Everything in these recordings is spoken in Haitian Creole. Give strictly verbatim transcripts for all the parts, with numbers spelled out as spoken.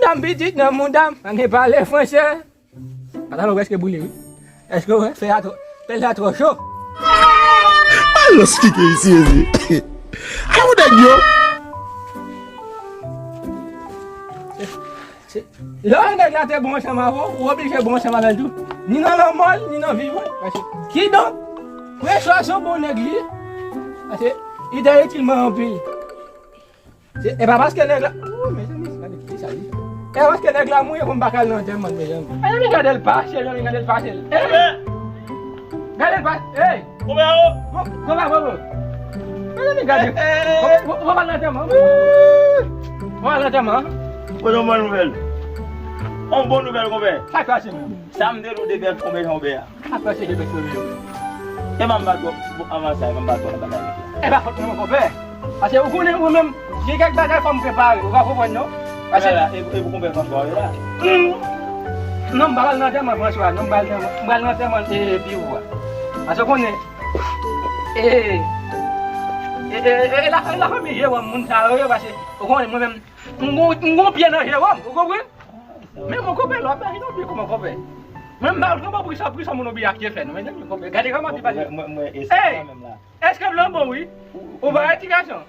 Dam pitit nan mouda m, pa gen pale franse. Pantalon prèske boule, wi. Èske w wè? Fè a twò, fè la twò cho. Alòs, kite isi, isi. Awo nèg yo. Se, lè w wè nèg la te bon ansanm avè w, ou oblije bon ansanm avè l tou. Ni nan lanmò l, ni nan vivan l. Paske, kidonk, Preswa se yon bon nèg li ye. Paske, li te itil mwen anpil. Se, e pa paske nèg la, oh, mezanmi, gade ki sa li. E pa paske nèg la mouri pou m pa ka al nan antèman l, mezanmi. Mezanmi, gade l pase, mezanmi, gade l pase. Hey! Gade l pase, hey! Kòman ou? Bon, kòman, kòman? Mezanmi, gade. Ou, ou, ou pa al nan antèman, ou? Ou pa al nan antèman? Bon, yon bon nouvèl. Yon bon nouvèl, konpè. Sa k pase, mezanmi? Sa m te di w de bèf konpè jan w bè a. Apa se de bèf konpè yo? E pa m bat w, bon, avan sa, e pa m bat w nan bagay yo. E pa fòt mwen, konpè. Paske ou konnen mwen menm, gen kèk bagay fò m prepare, ou pa konprann non? Paske la, e, e pou konpè Franswa yo la. Hmm. Non, m pa pral nan antèman Franswa, non, m pral nan, m pral nan antèman, e, e, Pivou a. Paske ou konnen, e, e, e, e, e la, e la fanmi Jewòm, moun sa yo, yo, paske ou konnen mwen menm, m gon, m gon pye nan Jewòm, ou konprann? Men mon konpè, lè w ap mache nan pye kòman konpè? Mwen m pa konprann pou kisa, pou kisa moun oblije achte fè nou. Men konpè, gade kòman ti pase. Mwen, mwen, mwen, e sa menm la. Eskab lan bon wi. Ou pa wè ti gason.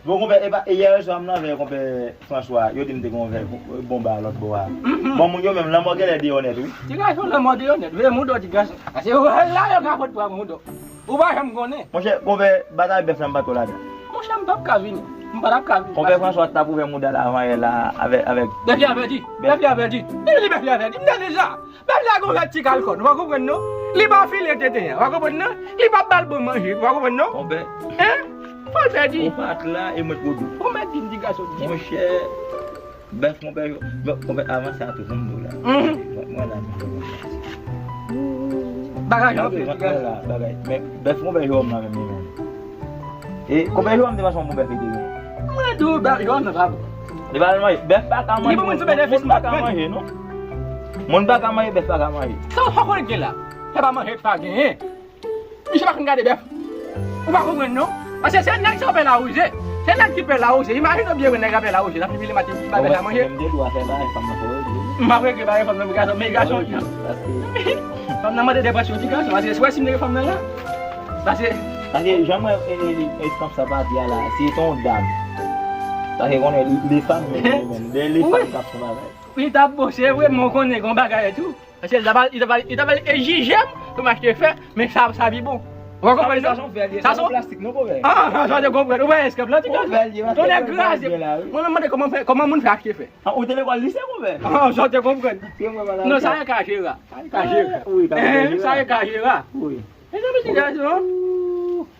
Bon, konpè, e pa, e yè swa m nan vè konpè Franswa, yo di m te gon vè bon ba lòt bò a. Bon, moun yo menm, lanmò genlè deyò nèt wi. Ti gason, lanmò deyò nèt. Veye moudò ti gason. Paske ou la yo ka pot pran moudò. Ou pa janm konnen. Monchè, konpè, batay bèf la m pa twò ladan. Monchè, m p ap ka vini. M pa t ap ka vini. Konpè Franswa t ap ouvè mouda l avan yè la avèk, avèk. Bèf li avèti. Bèf li avèti. Li di bèf li avèti. M tande sa. Bèf la gon vèt ti kalkòn. Ou pa konprann non? Li pa file tete a. Ou pa konprann non? Li pa ba l bon manje. Ou pa konprann non? Konpè. Hein? Fò l pèdi. Ou pa t la e mwen t vodou. Ou mèt di m ti gason di. Monchè. Bèf konpè yo, bèf konpè avan sa tou pou m di w la. Mhm. Mwen, mwen la menm. Bagay yo fè, mwen la, bagay. Men bèf konpè yo m la menm li menm. E konpè yo m te panse yon bon bèf li te gen. Mwen di w bèf yo m nan pa bon. Li pa manje, bèf pa ka manje. Li bon moun sou benefis moun pa ka manje non. Moun pa ka manje, bèf pa ka manje. Sa w fè konnen gen la? Se pa manje pa genyen. Misye pa konn gade bèf. Ou pa konprann non. Paske se nèg sa pè lawouze. Se nèg ki pè lawouze. Imajine w byen wè nèg la pè lawouze. L ap imilye maten, li pa bèf la manje. Menm de dwa fè bagay fanm nan fò regle. M ap regle bagay fanm nan pou gason, men gason. Fanm nan mande depresyon ti gason. Paske si w wè si m te gen fanm nan la. Paske. Paske jan mwen e, e, e, fanm sa pati a la, se yon dam. Paske konnen li, li fanm menm, li menm. De li fanm k ap fè bagay. Li t ap bon, se vre, men w konnen gon bagay tou. Paske li ta pral, li ta pral, li ta pral egzije m pou m achte fè, men sa, sa pi bon. Ou pa konprann non? Sa se yon plastik non, konpè. Ah, sa te konprann. Ou wè eskap la, ti gason. Tonnè kraze. Mwen menm mande kòman fè, kòman moun fè achte fè. Ah, ou te lekòl lise, konpè? Ah, sa te konprann. Non, sa e kajera. Kajera. Wi, kajera. Sa e kajera. Wi. Mezanmi, ti gason.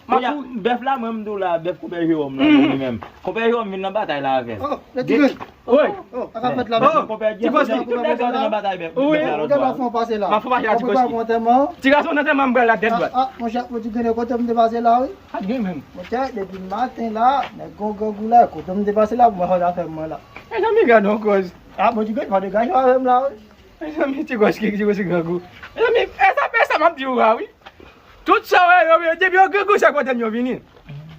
Kounye a, bèf la, mwen m di w la, bèf konpè Jewòm la, li menm. Konpè Jewòm vin nan batay la avè m. Oh, le ti grenn. Wi. Oh, sa k ap fèt la, mesye? Konpè Jewòm, tout nèg sa yo te nan batay bèf, bèf la lòt bò a. Wi. M ap fè yon ti grenn. Ti gason nan tèlman m pral la tèt dwat. Ah, ah, monchè, pou ti grenn, kote m te pase la, wi. Pa t gen menm. Monchè, depi maten la, nèg gon grangou la, kote m te pase la, pou mwen fè zafè mwen la. Mezanmi, gade yon kòz. Ah, pou ti grenn, fò degaje w avè m la, wi. Mezanmi, ti gòs ki, ti gòs ki grangou. Mezanmi, e sa, e sa m ap di w a, wi. Tout sa w wè yo, yo, depi yo grangou, se kote m yo vini.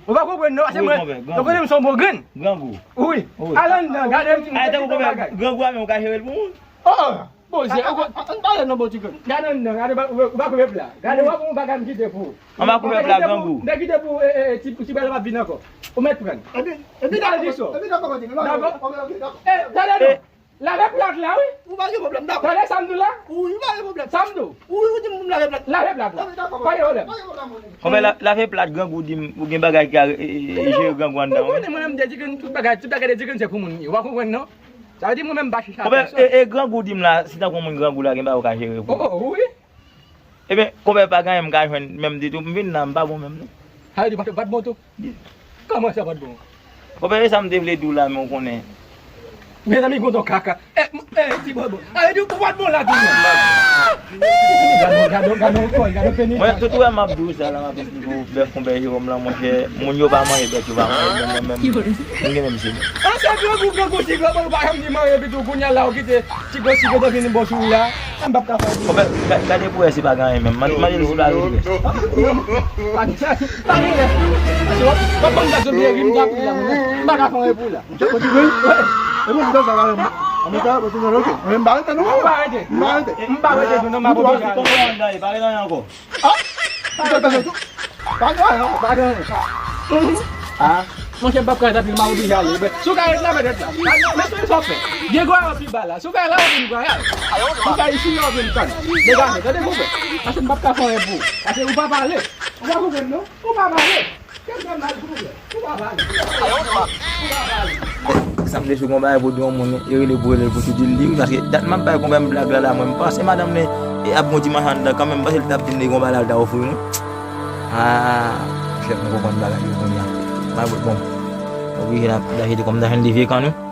Ou pa konprann non, se mwen. Yo konnen m se yon bon grenn. Grangou. Wi. Al anndan, gade yon ti bagay. Grangou a menm, ou ka jere l pou moun? Oh, bon, se, an pale non, bon ti grenn. Gade anndan, gade, ou pa koupe pla. Gade, w ap yon bagay m kite pou ou. An pa koupe pla, grangou. M te kite pou, e, e, e, ti, ti bagay la p ap vin ankò. Ou mèt pran. Epi, epi dakò, epi dakò, dakò. Dakò? E, gade non. Lave plat la, wi. Ou pa gen pwoblèm, dakò. Tande sa m di w la? Wi, ou pa gen pwoblèm. Sa m di w? Wi, ou di m pou m lave plat. Lave plat la. Pa gen pwoblèm. Pa gen pwoblèm, monchè. Konpè, la, lave plat, grangou di m, ou gen bagay ki ka, e, e, jere grangou anndan, wi. Ou konnen mwen menm, de di ke tout bagay, tout bagay de di ke se pou moun li ye. Ou pa konprann, non? Sa vle di mwen menm m pa chèche a pèsòn. Konpè, e, e, grangou di m la, si tankou moun grangou la, gen bagay ou ka jere pou. Oh, oh, wi. Ebyen, konpè pa gen anyen m ka jwenn menm ditou. M vin la, m pa bon menm non. Sa vle di w pa t, w pa t bon tou? Kòman sa w pa t bon? Konpè, e sa m te vle di w la, men w konnen. Mezanmi, gon ton kaka. E, e, ti bòbò. Sa vle di w pa t bon la tou non. Gade, gade, gade yon kòy, gade yon peni. Mwen, tout wè m ap di w sa la, m ap esplike w bèf konpè Jewòm lan, monchè. Moun yo pa manje bèf, yo pa manje, men mwen menm, m gen menm se mwen. An se grangou, grangou, ti grangou, pa janm di manje, epi tou kounye a la, ou kite ti gòs, ti gòs vini bò sou ou la. An m p ap ka fè. Bon, ben, ga-, gade pou wè si pa gen anyen menm. Mande, mande li si pa gen rès. Pa gen rès, non. Paske w ap, w ap ban m gaz yo byen ri, m ta pri la, mwen. M pa ka fè anyen pou ou la. Ou di wi? Wi. E bon, m sa la, mwen. Mwen pa rete, non. M pa rete. M pa rete tou, non, m ap oblije ale. Pa gen anyen ankò. Ah! Ou fè bezwen tou? Pa gen anyen, pa gen anyen. Ah, monchè, m p ap ka ret anpil, m ap oblije ale. Si w ka ret la, mèt ret la. Men, men, men, sa w fè? Gen gwa yo pi ba la. Si w ka ret la, w ap vin gwa la. Si w ka isi, w ap vin tann. Degaje, tande, konpè. Paske m p ap ka fè anyen pou ou. Paske ou pa pale. Ou pa konprann, non? Ou pa pale. Kèt grann mal pou ou. Ou pa pale. Ou pa pale. Sa m te sou konba pou di yon moun, yo rele pou rele pou tou di l li wi, paske dat m ap bay konba m blag la la, mwen m panse madanm li e ap gon ti machann anndan kanmenm, m panse l t ap di m li konba la l ta ofri mwen. Ah, chèf, mwen konprann bagay yo kounye a. Mwen bon, oblije n ap daje de kòm daje n de vye kan nou.